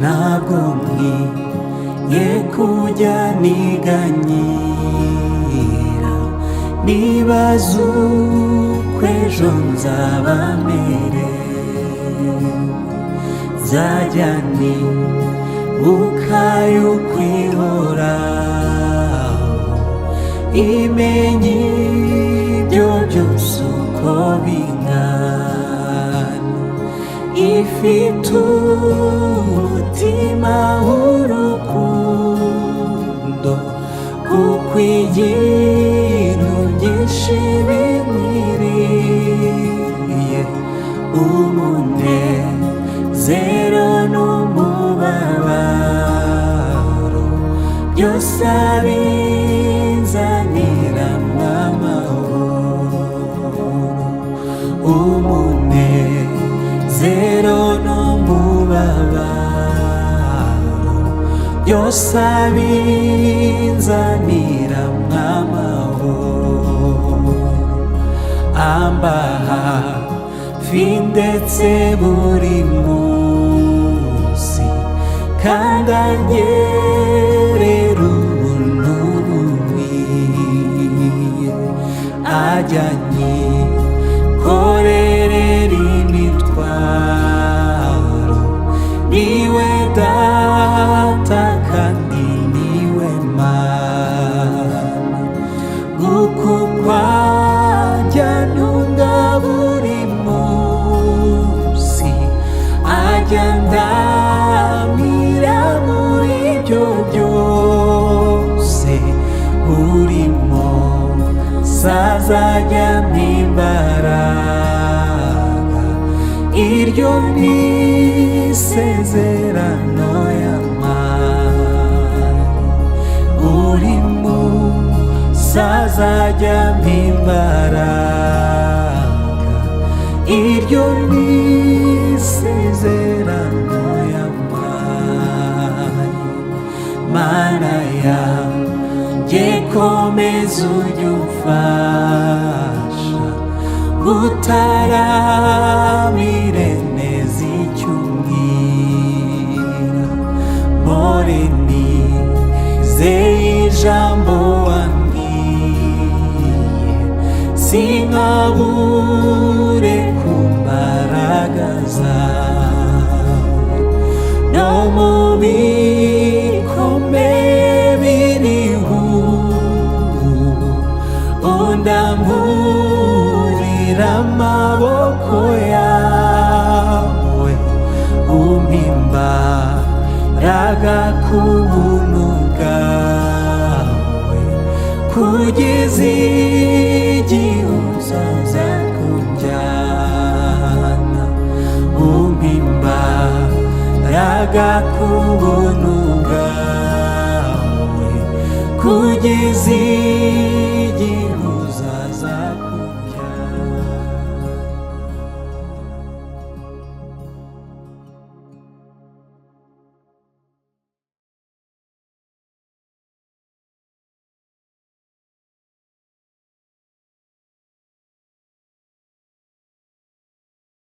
Ntabwo nkwiye kujya niganyira, nibaza uko ejo nzaba merewe. Nzajya nibuka yuko Ihoraho imenya ibyo byose uko bingana, ifite umutima w'urukundo, kuko ibintu byinshi binkwiriye, umunezero n'umubabaro byose abinzanira amahoro. Umunezero n'umubabaro byose abinzanira amahoro. Amba hafi ndetse buri munsi, kandi angerera ubuntu bukwiye, ajya anyikorerera imitwaro. Niwe Data kandi niwe Mana, nguku kwajya ntunga buri munsi, ajya ndamira muri ibyo byose. Buri munsi azajya ampa imbaraga, iryo ni isezerano yampaye. Buri munsi azajya ampa imbaraga, iryo ni isezerano yampaye. Mana yanjye, komeza ujye umfasha gutaramire neza icyo umbwira, mpore nizeye ijambo wambwiye, sinkabure ku mbaraga zawe. No mu bikomeye biriho ubu, undamburira amaboko yawe, umpa imbaraga ku buntu bwawe, kugeza igihe uzaza kunjyana. Umpa imbaraga ku buntu bwawe, kugeza igihe